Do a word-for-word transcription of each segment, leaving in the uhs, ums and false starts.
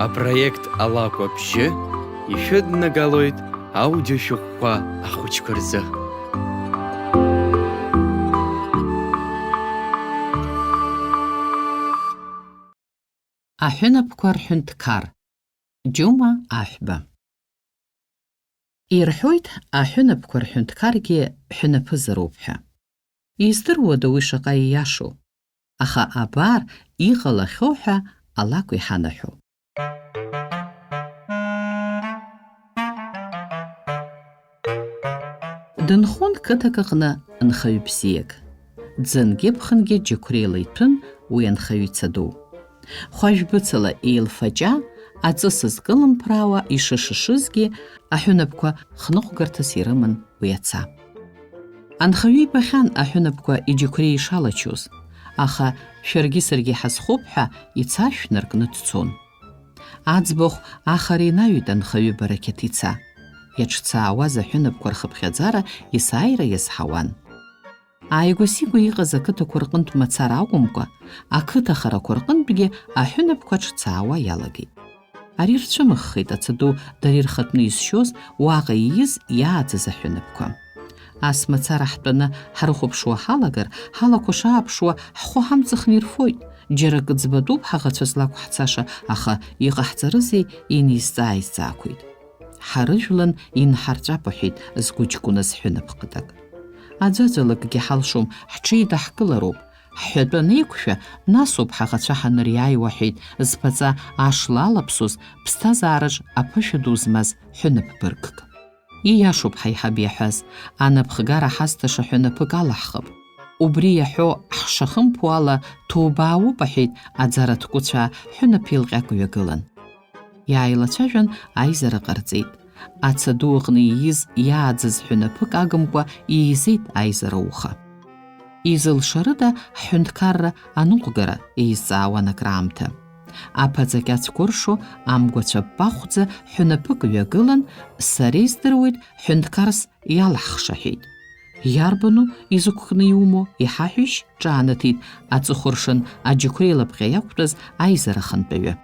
Апроект Алакә абжьы ишәыднагалоит аудиошәҟәқәа ахәыҷқәа рзы. Аҳәынаԥқәа рҳәынҭқар. Џьума Аҳәба. Ирҳәоит, аҳәынаԥқәа рҳәынҭқаргьы ҳәынаԥызароуп ҳәа. Издыруада уи шаҟа ииашоу? Аха абар, иҟалахьоу ҳәа алакә иҳанаҳәо. Дынхон қыҭак аҟны нхаҩ бзиак. Ӡынгьы-ԥхынгьы џьықәреила иҭәын уи анхаҩы ица ду. Хәажә быцала еилфаҷа, аҵыс зкылымԥраауа ишышышызгьы, аҳәынаԥқәа хныҟәгарҭас ирыман уи аца. Анхаҩы ибахьан аҳәынаԥқәа иџьықәреи ишалачоз, аха шәаргьы саргьы ҳазхоуп ҳәа ицашә наркны дцон. Аӡбахә ахара инаҩит анхаҩы Барақьаҭ ица. Иаҿцаауаз аҳәынаԥқәа рхыԥхьаӡара есааира иазҳауан. Ааигәа-сигәа иҟаз ақыҭақәа рҟынтә мацара акәымкәа, ақыҭа харақәа рҟынтәгьы аҳәынаԥқәа ҿцаауа иалагеит. Ари рцәымыӷхеит аца ду дара ирхатәны изшьоз, уаҟа ииз, иааӡаз аҳәынаԥқәа. Ас мацара ҳтәаны ҳрыхәаԥшуа ҳалагар, ҳалақәа шааԥшуа ҳхәы ҳамҵыхны ирфоит, џьара акы ӡбатәуп ҳаӷацәа злақәҳцаша, аха иҟаҳҵарызеи, инизҵаа-изҵаақәеит. Ҳарыжәлан инҳарҵәап, аҳәеит згәыҷкәыназ ҳәынаԥ ҟытак. Аӡәаӡәалакгьы ҳалшом, ҳҽеидаҳкылароуп. Ҳҳәатәы анеиқәшәа, насоуп ҳаӷацәа ҳаныриааиуа, аҳәеит зԥаҵа ашла алаԥсоз, ԥсҭазаараҿ аԥышәа ду змаз ҳәынаԥ быргк. Ииашоуп ҳаиҳаб иаҳәаз, анапхгара ҳазҭаша ҳәынаԥык алаҳхып. Убри иаҳәо ҳшахымԥо ала, ҭоубаауп, аҳәеит аӡара ҭкәыцәаа ҳәынаԥ илҟьак ҩагылан. Иааилацәажәан, аизара ҟарҵеит. Аца ду аҟны ииз, иааӡаз ҳәынаԥык агымкәа иизеит аизара ауха. Изылшарыда ҳҳәынҭқарра аныҟәгара, еизҵаауан акраамҭа. Аԥаҵа кьацқәа ыршо амгәацәа ппахәӡа ҳәынаԥык ҩагылан, сара издыруеит, ҳәынҭқарс иалаҳхшаҳәеит. Иарбану изықәкны иумоу, иҳаҳәишь, ҿаанаҭит аҵыхәыршан аџьықәреи лапҟьа иақәтәаз аизара ахантәаҩы.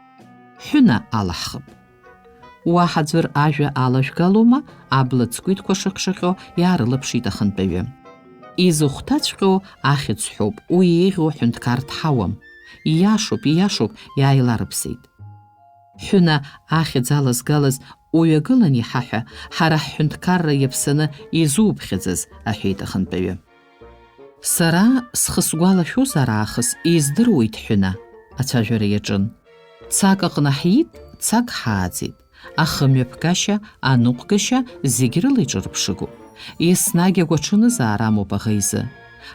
Ҳәына алаҳхып. Уаҳа ӡәыр ажәа алажәгалома, абла ҵкәитқәа шыҟьшыҟьо иаарылаԥшит ахантәаҩы. Изыхәҭаҵәҟьоу ахьӡ ҳәоуп, уи еиӷьу аҳәынҭқар дҳауам. Ииашоуп, ииашоуп, иааиларыԥсеит. Ҳәына ахьӡ алазгалаз уҩагылан иҳаҳәа, ҳара ҳҳәынҭқарра иаԥсаны изуԥхьаӡаз, аҳәеит ахантәаҩы. Сара схы сгәалашәозар аахыс издыруеит ҳәына, ацәажәара иаҿын. Цак аҟны ҳиит, цак ҳааӡеит. Ахымҩаԥгашьа, аныҟәгашьа зегь рыла иҿырԥшыгоуп. Еснагь агәаҽанызаара амоуп аӷа изы.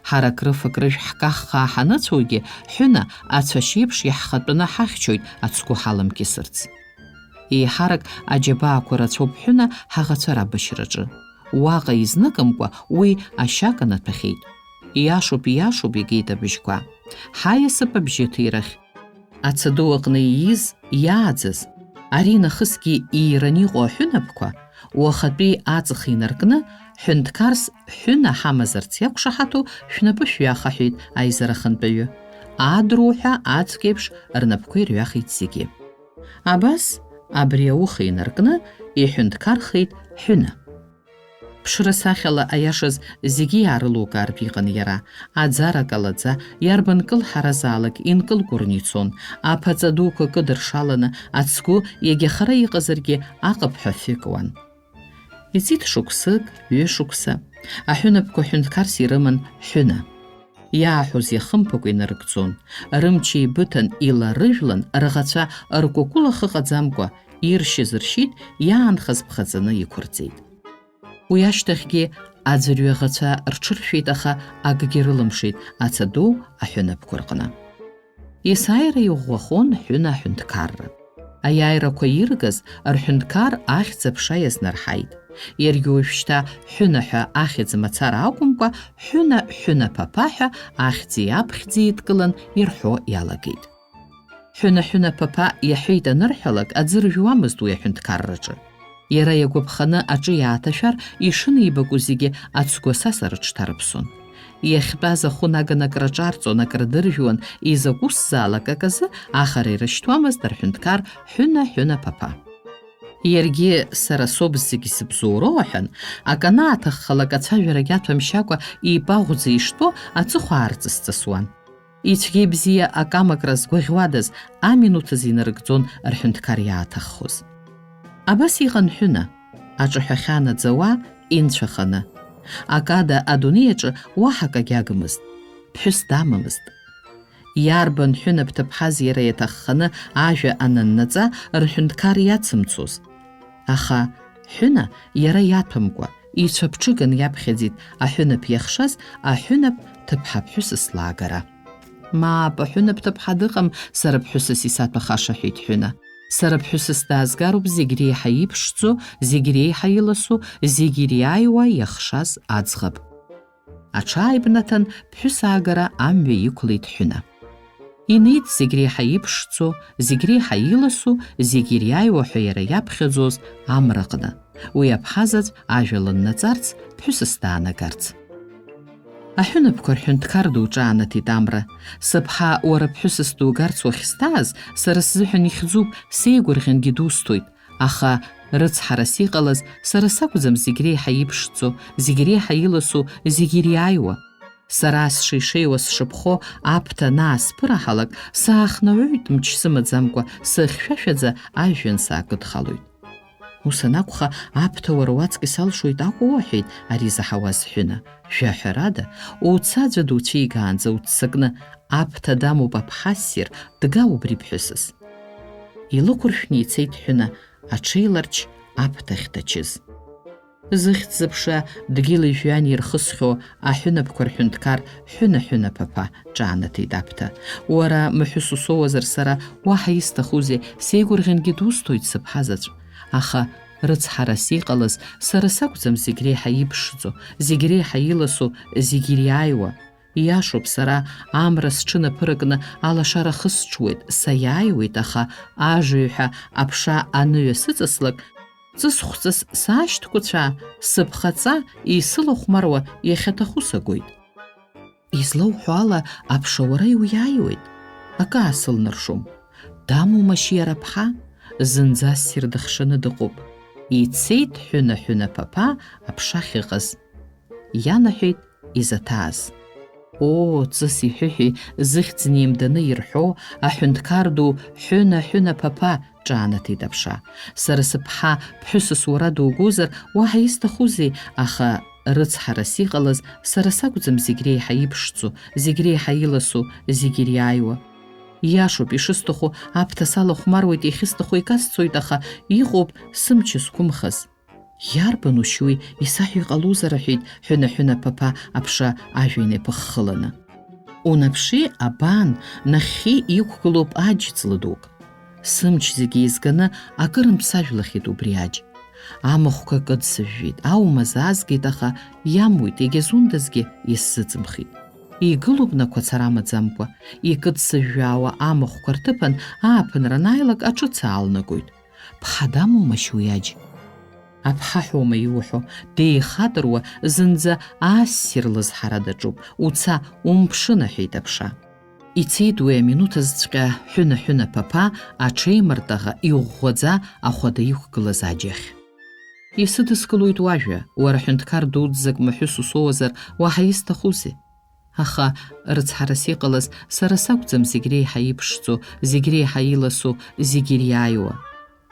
Ҳара крыф-акрыжә ҳкаххаа ҳаныцәоугьы, ҳәына ацәашь еиԥш иаҳхатәаны ҳахьчоит ацгәы ҳаламкьысырц. Еиҳарак аџьабаақәа рацәоуп ҳәына ҳаӷацәа рабашьраҿы. Уаҟа изныкымкәа уи ашьа канаҭәахьеит. Ииашоуп, ииашоуп, игеит абыжьқәа. Ҳаиасып абжьыҭирахь. Аца ду аҟны ииз, иааӡаз, ари нахысгьы иираны иҟоу аҳәынаԥқәа, уахатәи аҵх инаркны, ҳәынҭқарс ҳәына ҳамазарц иақәшаҳаҭу шәнапы шәҩах, аҳәеит аизара ахантәаҩы. Адруҳәа ацәгьеиԥш рнапқәа ирҩахеит зегьы. Абас, абри ауха инаркны, иҳәынҭқархеит ҳәына. Ԥшра сахьала, аиашаз, зегьы иаарылукаартә иҟан иара, аӡара калаӡа, иарбан кылҳаразаалак инкылкәырны ицон, аԥаҵа дуқәа кыдыршаланы, ацгәы, иагьа хара иҟазаргьы, аҟыԥҳәа фҩы куан. Иҵит шықәсык, ҩышықәса, аҳәынаԥқәа ҳәынҭқарс ирыман ҳәына. Иааҳәоз иахымԥакәа инарыгӡон, рымч еибыҭан, иларыжәлан, раӷацәа ркәакәылахь ыҟаӡамкәа, иршьыз ршьит, иаанхаз ԥхаҵаны иқәырҵеит. Уи ашьҭахьгьы аӡәырҩы аӷацәа рҽыршәеит, аха акгьы рылымшеит аца ду аҳәынаԥқәа рҟны. Есааира иӷәӷәахон ҳәына аҳәынҭқарра. Аиааирақәа иргаз рҳәынҭқар ахьӡ-аԥша иазнарҳаит. Иаргьы уажәшьҭа ҳәына ҳәа ахьӡ мацара акәымкәа, ҳәына, ҳәына ԥаԥа ҳәа ахьӡи аԥхьӡи еидкылан ирҳәо иалагеит. Ҳәына-ҳәына ԥаԥа иаҳәеит анырҳәалак, аӡы ржәуамызт уи аҳәынҭқарраҿы. Иара иагәаԥханы аҿы иааҭашәар, ишынеибаку зегьы ацгәасаса рыҽҭарыԥсон. Иахьтәаз ахәы наганы акраҿарҵон, акрыдыржәуан, изакә усзаалак аказы ахара ирышьҭуамызт арҳәынҭқар Ҳәына-Ҳәына Ԥаԥа. Иаргьы сара соуп зегь сыбзоуроу аҳәан, акы анааҭаххалак ацәажәарагь аҭәамшьакәа ипаӷәӡа иштәоу аҵыхәа аарҵыс-ҵысуан. Ицәгьа-ибзиа акамакра згәаӷьуадаз аминуҭ азы инарыгӡон рҳәынҭқар иааҭаххоз. Абас иҟан Ҳәына, аҿаҳәа ахьаанаӡауа инцәаханы. Акада адунеи аҿы уаҳа акагь агмызт. Ԥҳәыс дамамызт. Иарбан Ҳәына бҭыԥҳаз иара иаҭахханы ажәа ананнаҵа рҳәынҭқар иацымцоз? Аха Ҳәына иара иаҭәамкәа, ицәаԥҽыган иаԥхьаӡеит аҳәынаԥ иахшаз аҳәынаԥ ҭыԥҳа ԥҳәысыс лаагара. Мап, аҳәынаԥ ҭыԥҳа дыҟам, сара ԥҳәысыс исаҭәахаша, ҳәеит Ҳәына. Сара ԥҳәысыс даазгароуп зегь реиҳа иԥшӡо, зегь реиҳа иласу, зегь ириааиуа иахшаз аӡӷаб. Аҽааибнаҭан, ԥҳәыс аагара амҩа иқәлеит Ҳәына. Инеит зегь реиҳа иԥшӡо, зегь реиҳа иласу, зегь ириааиуа ҳәа иара иаԥхьаӡоз амраҟны. Уи аԥҳазаҵә ажәа лыннаҵарц, ԥҳәысыс даанагарц. Аҳәынаԥқәа рҳәынҭқар ду ҿаанаҭит амра. Сыԥҳа, уара ԥҳәысыс дугарц уахьсҭааз, сара сзыҳәан ихьӡуп, сеигәырӷьангьы дусҭоит. Аха рыцҳарас иҟалаз сара сакәӡам зегь реиҳа иԥшӡо, зегь реиҳа иласу, зегь ириааиуа. Сара сшеишеиуа сшыԥхо аԥҭа анаасԥыраҳалак, саахнаҩоит мч сымаӡамкәа, сыхьшәашәаӡа ажәҩан саакыдхалоит. Ус анакәха, аԥҭа уара уаҵкыс алшоит акәу, аҳәеит ари заҳауаз Ҳәына. Жәаҳәарада, уца аӡәы дуцәигаанӡа уццакны, аԥҭа дамоуп аԥҳа ссир, дга убри ԥҳәысыс. Илықәыршәны ицеит Ҳәына, аҽеиларч аԥҭахь дачыз. Зыхьӡ-зыԥша дгьыли жәҩани ирхысхьоу аҳәынаԥқәа рҳәынҭқар Ҳәына-Ҳәына Ԥаԥа, ҿаанаҭит аԥҭа. Уара мҳәыс усоуазар, сара уаҳа исҭахузеи, сеигәырӷьангьы дусҭоит сыԥҳа заҵә. Аха рыцҳарас иҟалаз сара сакәӡам зегь реиҳа иԥшӡо, зегь реиҳа иласу, зегь ириааиуа. Ииашоуп, сара амра сҽынаԥыракны алашара хысҽуеит, саиааиуеит, аха ажыҩҳәа аԥша аныҩасыҵаслак, ҵысхәҵыс саашьҭқәацәаа, сыԥхаҵа исылахәмаруа иахьаҭаху сагоит. Излауҳәо ала, аԥша уара иуиааиуеит, акы аасылнаршом. Дамоумашь иара аԥҳа? Зынӡа ссир дыхшаны дыҟоуп. Ицеит Ҳәына-Ҳәына Ԥаԥа аԥша ахьыҟаз. Ианаҳәеит изаҭааз. Оо, ҵыс иҳәыҳәи зыхьӡ неимданы ирҳәо аҳәынҭқар ду Ҳәына-Ҳәына Ԥаԥа, ҿаанаҭит аԥша. Сара сыԥҳа ԥҳәысыс уара дугозар, уаҳа исҭахузеи, аха рыцҳарас иҟалаз сара сакәӡам зегь реиҳа иԥшӡо, зегь реиҳа иласу, зегь ириааиуа. Ииашоуп, ишысҭаху аԥҭа салахәмаруеит, иахьысҭаху икасцоит, аха иҟоуп сымч зқәымхаз. Иарбан ушьуи, исаҳәо иҟалозар, аҳәеит Ҳәына-Ҳәына Ԥаԥа аԥша ажәҩан иаԥыххыланы. Унаԥши, абан, нахьхьи иқәгылоуп аџь ҵла дук. Сымч зегьы еизганы акырынтә сажәлахьеит убри аџь. Амахәқәа кыдсыжәжәеит, аума заазгеит, аха иамуит, егьазундазгьы исзыҵымхит. Игылоуп нақәацара амаӡамкәа, икыдсыжәжәаауа амахәқәа рҭыԥан ааԥынра анааилак аҿыц аалнагоит. Ԥҳа дамоумашь уи аџь? Аԥҳа ҳәоума иуҳәо, деихатыруа, зынӡа ассир лызҳара даҿуп, уца, умԥшын, аҳәеит аԥша. Ицеит уи аминуҭ азҵәҟьа Ҳәына-Ҳәына Ԥаԥа аҽеимыртаӷа иӷәӷәаӡа ахәада иқәгылаз аџьахь. Исыдыскылоит уажәа, уара ҳәынҭқар дуӡӡак мҳәыс усоуазар, уаҳа исҭахузеи? Аха, рыцҳарас иҟалаз, сара сакәӡам зегь реиҳа иԥшӡо, зегь реиҳа иласу, зегь ириааиуа.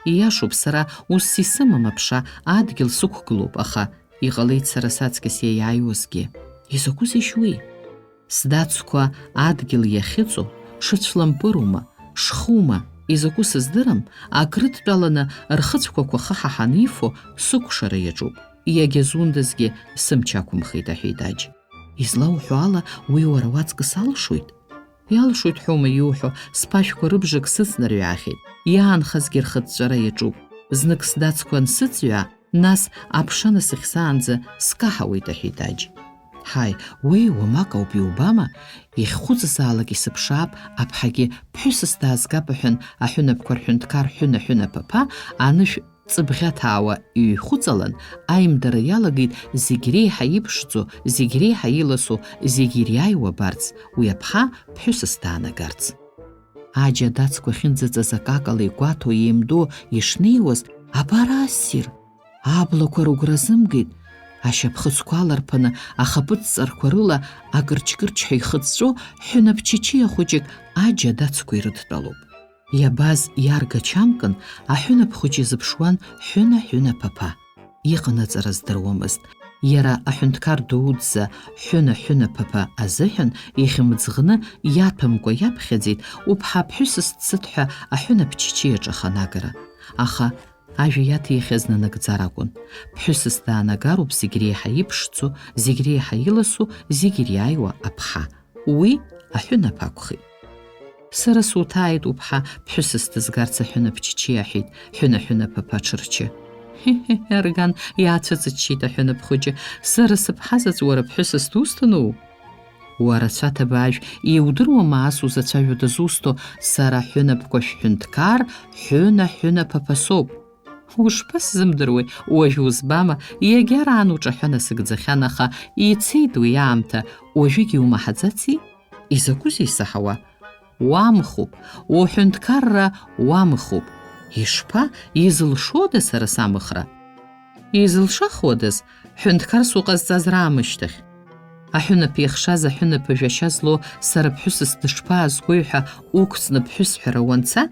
Ииашоуп, сара усс исымам аԥша, адгьыл сықәгылоуп, аха иҟалеит сара саҵкыс иаиааиуазгьы. Изакәызеишь уи? Сдацқәа адгьыл иахьыҵоу, шыцәлампырума, шхума, изакәу сыздырам, акрыдтәаланы рхыцәқәақәа хыҳаҳаны ифо сыкәшара иаҿуп, иагьазундазгьы сымч ақәымхеит, аҳәеит аџь. Излауҳәо ала, уи уара уаҵкыс алшоит? Иалшоит ҳәоума иуҳәо, сԥашәқәа рыбжак сыҵнарҩаахьеит, иаанхазгьы рхыҵәҵәара иаҿуп. Знык сдацқәа ансыҵҩаа, нас аԥша насыхьсаанӡа скаҳауеит, аҳәеит аџь. Ҳаи, уи уамак ауп, иубама, иахьхәыҵызаалак исыԥшаап, аԥҳагьы ԥҳәысыс даазгап аҳәан, аҳәынаԥқәа рҳәынҭқар Ҳәына-Ҳәына Ԥаԥа анышә ҵыбӷьаҭаауа иҩхәыҵалан, аимдара иалагеит зегь реиҳа иԥшӡоу, зегь реиҳа иласу, зегь ириааиуа абарц, уи аԥҳа ԥҳәысыс даанагарц. Аџь адацқәа ахьынӡаҵаз акакала игәаҭо, еимдо ишнеиуаз, абар ассир! Аблақәа рыгәра азымгеит, ашьапхыцқәа аларԥаны, ахаԥыц ҵарқәа рыла акырч-кырчҳәа ихыҵәҵәо ҳәынаԥ чычиа хәыҷык аџь адацқәа ирыдтәалоуп. Иабаз иаргачамкын, аҳәынаԥ хәыҷы изыԥшуан Ҳәына-Ҳәына ԥаԥа. Иҟанаҵара здыруамызт. Иара аҳәынҭқар дуӡӡа Ҳәына-Ҳәына ԥаԥа азыҳәан ихьымӡӷны иаҭәамкәа иаԥхьаӡеит, уԥҳа ԥҳәысыс дсыҭ ҳәа аҳәынаԥ чычиаҿы аханагара. Аха ажәа иаҭихьаз нанагӡар акәын. Ԥҳәысыс даанагароуп зегь реиҳа иԥшӡо, зегь реиҳа иласу, зегь ириааиуа аԥҳа. Уи аҳәынаԥ акәхеит. Сара суҭааит, уԥҳа ԥҳәысыс дызгарц аҳәынаԥ чычиа, аҳәеит Ҳәына-Ҳәына ԥаԥа ҽырчы. Ҳе-ҳе-ҳе, арган, иаацәыҵыччеит аҳәынаԥ хәыҷы, сара сыԥҳа заҵә уара ԥҳәысыс дусҭону? Уара, цәаҭабаажә, иудыруама ас узацәажәо дызусҭо, сара аҳәынаԥқәа шәҳәынҭқар Ҳәына-Ҳәына ԥаԥа соуп. Ушԥасзымдыруеи, уажә узбама, иагьараан уҿаҳәа насыгӡахьан, аха ицеит уи аамҭа, уажәыгь иумаҳаӡаци? Изакәызеи исаҳауа? Уамхуп, уҳәынҭқарра уамхуп. Ишԥа, изылшода сара самыхра? Изылшахуадаз, ҳәынҭқарс уҟазҵаз раамышьҭахь? Аҳәынаԥ иахшаз аҳәынаԥ жәашьа злоу сара ԥҳәысыс дышԥаазгои ҳәа уқәҵны ԥҳәысҳәара уанца,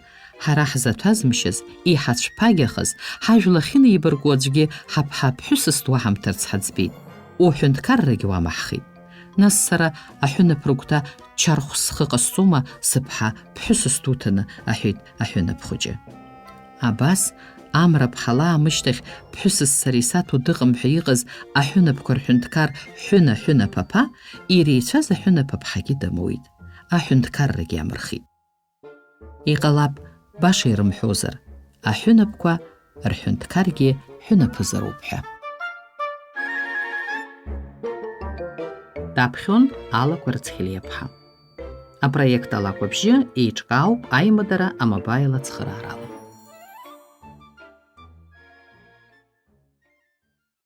ҳара ҳзаҭәазмшьаз, иҳацәԥагьахаз, ҳажәла ахьынеибарку аӡәгьы ҳаԥҳа ԥҳәысыс дуаҳамҭарц ҳаӡбеит. Уҳәынҭқаррагьы уамаҳхит. Нас сара аҳәынаԥ рыгәҭа чархә схы ҟасҵома, сыԥҳа ԥҳәысыс дуҭаны, аҳәеит аҳәынаԥ хәыҷы. Абас, амра ԥҳала аамышьҭахь ԥҳәысыс сара исаҭәо дыҟам ҳәа иҟаз аҳәынаԥқәа рҳәынҭқар Ҳәына-Ҳәына ԥаԥа, иреицәаз аҳәынаԥ аԥҳагьы дамуит. Аҳәынҭқаррагьы амырхит. Иҟалап, баша ирымҳәозар, аҳәынаԥқәа рҳәынҭқаргьы ҳәынаԥызароуп ҳәа. Даԥхьон Алакәа Рыцхелиаԥҳа. Апроект Алакәабжьы еиҿкаауп аимадара амобаил ацхыраарала.